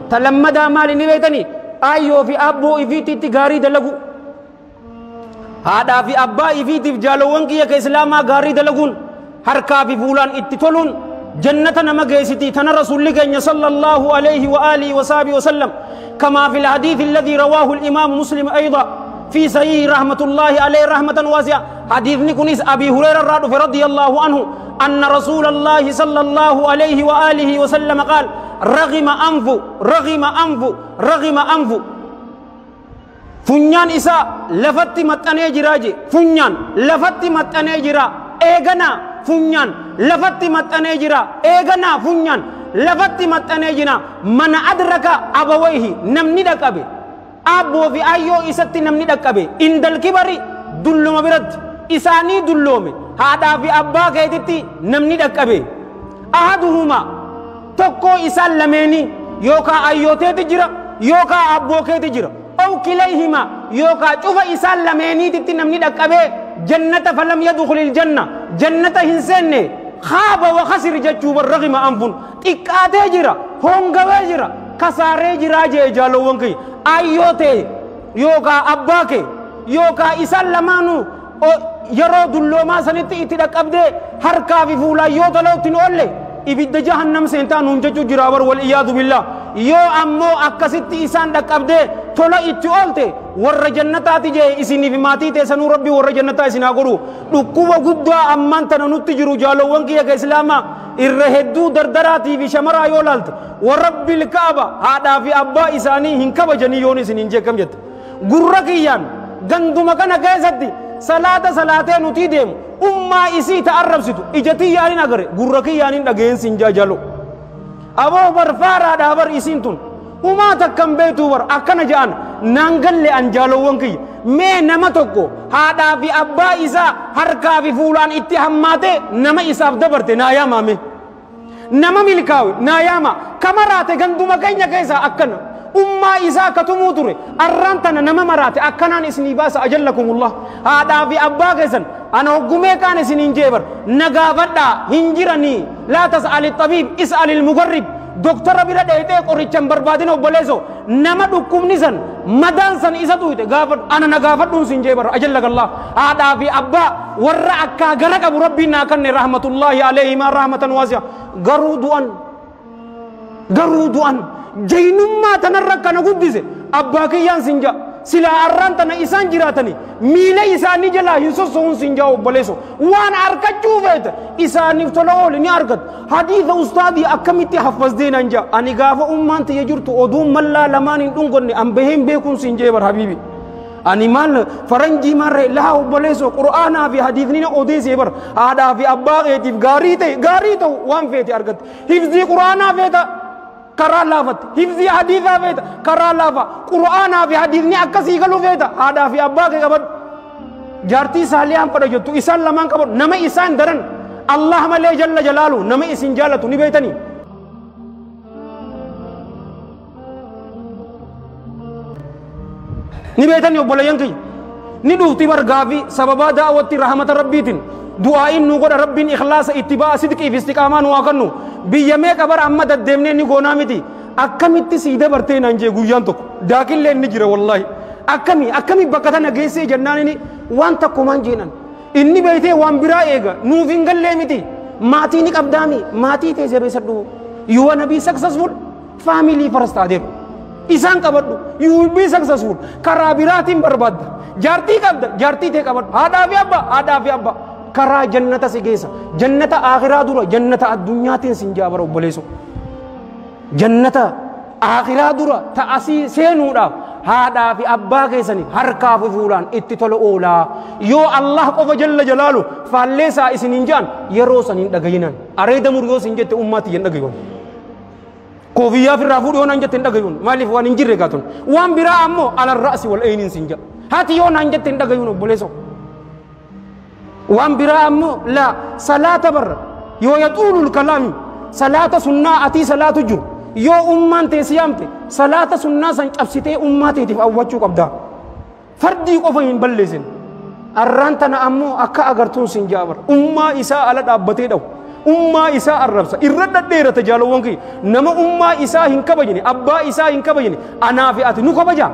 Talammadaa maali ni beeytanii? Ayyoo fi abboo ifiititti gaarii dalagu. Haadhaa fi abbaa ifiitiif jaalowwan kiyya ka islaamaa gaarii dalaguun harkaa fi fuulaan itti toluun jannata nama geessiti. Tana rasuulli keenya sallallahu alayhi wa alihi wa sahbihi wa sallam كما في الحديث الذي رواه الإمام مسلم أيضا في صحيح رحمة الله عليه رحمة واسعة. حديث نكونيس أبي هريرة رضي الله عنه أن رسول الله صلى الله عليه وآله وسلم قال رغم أنف رغم أنف رغم أنف فنيان إساء لفت متأني جراجي فنيان لفت متأني جرا إيغنا فنيان لفت متأني جرا إيغنا فنيان لفت متأني جنا من أدرك أبويه نمني دكابي أبو في أيو إساتي نمني دكابي إن الكبر دلوم برد إساني دلومي هذا في أبا كيتي نمني دكابي أحدهما تكو إسان لميني يوكا أيوتي تجرا يوكا أبو كيتي جرا أو كليهما يوكا شوف إسان لميني تتي نمني دكابي جنة فلم يدخل الجنة جنة هنسن خاب وخسر جتشوب الرغم أنفن تكاتي جرا هونغوي جرا كساري جرا جي جالو ونكي أيوتي يوكا أباكي يوكا إسان لمانو yeroo dulloomaa sanitti itti dhaqqabdee harkaa fi fuulaa yoo tolootti oolle ibidda jahannam seentaa nuun jechuu jira bar wal iyaadu billah. Yoo ammoo akkasitti isaan dhaqqabdee tola itti oolte warra jannataati jee isiniif maatii teessanuu rabbi warra jannataa isin haa godhu. Dhukkuba guddaa ammaan tana nutti jiru jaalowwan kiyya ka islaamaa irra hedduu dardaraatii fi shamaraa yoo laalte warabbil kaaba haadhaa fi abbaa isaanii hin kabajanii yoon isin hin jeekkam jette. Gurra kiyyaan ganduma kana keessatti salaata salaatee nuti deemu ummaa isii ta arrabsitu ija tiyyaanin agare gurra kiyyaanin dhageensi hin jaajalo. Aboo barfaaraadhaa bar isiin tun umaa takkan beektuu bar akkana ja'an naan galle an jaalowwan kiyya mee nama tokko haadhaa fi abbaa isaa harkaa fi fuulaan itti hammaatee nama isaaf dabarte naa yaamame nama milkaawe naa yaama kamaraate ganduma keenya keessaa akkana ummaa isaa katumuu ture arraan tana nama maraate akkanaan isinii baasa ajallakumullah. Haadhaa fi abbaa keessan ana hoggumee kaan isiniin jeebar nagaafadhaa hin jiranii laa tas'ali xabiib is'alil mugarrib doktara bira dheeyxee qorichan barbaadin obboleeso nama dhukkubni san madaan san isa tuyte gaafadhu ana nagaafadhuun sin jeebar ajallakallah. Haadhaa fi abbaa warra akkaa gara qabu rabbiin naa kanne rahmatullaahi alayhimaa rahmatan waasi'a. Garuu du'an jaynummaa tanarra kana guddise abbaa kiyyaan sin ja'a silaa arraan tana isaan jiraatanii miila isaanii jalaa hin sosso'uun sin ja'a obboleeso waan arkachuu feete isaaniif tola oole ni argatu. Hadiisa ustaadii akkamitti haffasdee nan ja'a ani gaafa ummaan tiyya jirtu oduun mallaa lamaan hin dhungonne an baheen beekuun sin jee bar habiibi. Ani maal faranjii marree laha obboleeso qur'aanaa fi hadiisni na odeessee bar haadhaa fi abbaa keetiif gaarii ta'e gaarii ta'u waan feete argatte. Hifzii qur'aanaa feeta karaa laafatti hifzii hadiisaa feeta karaa laafa qur'aanaa fi hadiisni akkasii galuu feeta haadhaa fi abbaa kee qabadhu. Jaartii saaliyaan fadha jettu isaan lamaan qabadhu nama isaan daran Allah malee jalla jalaalu nama isin jaalatu ni beeytanii. Ni beeytanii obboleeyyan kiyya ni dhufti bargaa fi sababaa daawwatti rahmata rabbiitiin du'aa'iin nu godha rabbiin ikhlaasa ittibaa sidqii fi istiqaamaa nu haa kennu. Biyya meeqa bara amma deddeemnee ni goonaa miti akkamitti sii dabartee naan jee guyyaan tokko daakillee ni jira wallaahi akkami akkami bakka tana geessee jennaan inni waan takkumaan jeenan inni beeytee waan biraa eega nuuf hin gallee miti maatii ni qabdaami maatii tee jabeessadhu you wanna be successful family first adeemu isaan qabadhu you will be successful karaa biraatiin barbaadda jaartii qabda jaartii tee qabadhu haadhaa fi abbaa haadhaa fi abbaa karaa jannata si geessa jannata akhiraa dura jannata addunyaatiin sin jaabara obboleesso jannata akhiraa dura ta'asii seenuudhaaf haadhaa fi abbaa keessanii harkaa fi fuulaan itti tola oolaa yoo Allah qofa jalla jalaalu faalleessaa isin hin jaan yeroo san hin dhagayinan areeda mur yoo sin jette ummaatti hin dhagayun koofiyyaa firraa fuudhu yoo naan jette hin dhagayun maaliif waan hin jirre gaatun waan biraa ammoo alal ra'si wal eyniin sin jaa haati yoo naan jette hin dhagayun obboleesso waan biraa ammoo laa salaata barra yoo yaxuulul kalaami salaata sunnaa atii salaatu jiru yoo ummaan tee siyaamte salaata sunnaa san cabsitee ummaa teetiif awwachuu qabda fardii qofa hin balleessin arraan tana ammoo akka agartuun sin jaabar ummaa isaa ala dhaabbatee dhawu Ummaa isaa arrabsa. Irra dhadheerata. Jaalawwan kiyya, nama ummaa isaa hin kabajne, abbaa isaa hin kabajne, anaa fi ati nu kabaja.